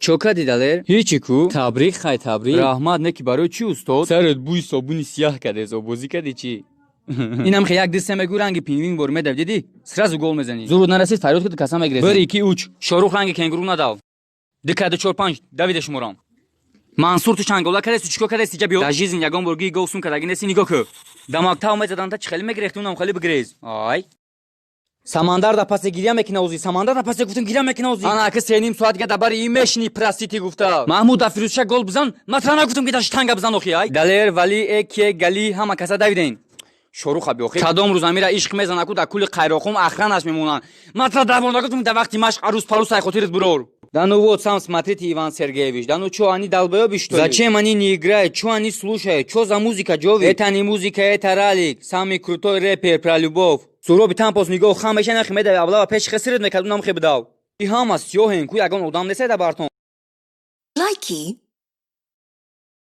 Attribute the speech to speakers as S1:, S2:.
S1: Чо кади, Далер? Ҳечи ку. Табрик, хай, табрик. Раҳмат, не ки барои чӣ, устод? Сарат бӯи собуни сияҳ кадес, обозӣ кади чӣ? Инам хе як дисе мегӯ, ранги пингвин бор медав, дидӣ? Сразу гол мезанӣ. Зуруд нарасид, фарёд куд, каса мегрезӣ. Бір, ики, уч. Шорух, ранги кенгуру надав. Ду каду, чор, панҷ, давида шуморам. Мансур, ту чангола кардеси, чикор кардеси? Ҷа биё. Дар жизнь ягон бор гии гов сум кардаги неси, нигоҳ кӯ. Да мактаб мезадан та, чӣ хеле мегирехти, унам хеле бигирез. Ай. Самандар да пасе гиря мекина озӣ. Самандар да пасе гуфтам, гиря мекина озӣ. Ана ака 3,5 соат дига дар бари ин мешини, простите гуфта. Маҳмуд, да Фирӯзша гол бизан, матра нагуфтам, ки да штанга бизан охи, ай. Далер, Вали, эке, Гали, ҳама каса давиден. Шоруха биохи. Кадом рӯз амира ишқ мезана ку, дар кули Қайроқум охранаш мемонанд. Матра дарбонда гуфтам, дар вақти машқ арӯз парӯз сай хотират бурор. Да ну вот, сам смотрите, Иван Сергеевич. Да ну чё, они долбоёбы, что ли? Зачем они не играют? Чё они слушают? Чё за музыка, Джови? Это не музыка, это Ралик. Самый крутой рэпер про любовь. Суроби тампос нигоҳ хам меша, нахи медави, аблава пеш хесирит мекард, унам хе бидав. И ҳама сиёҳен ку, ягон одам несайда бартон.
S2: Likey.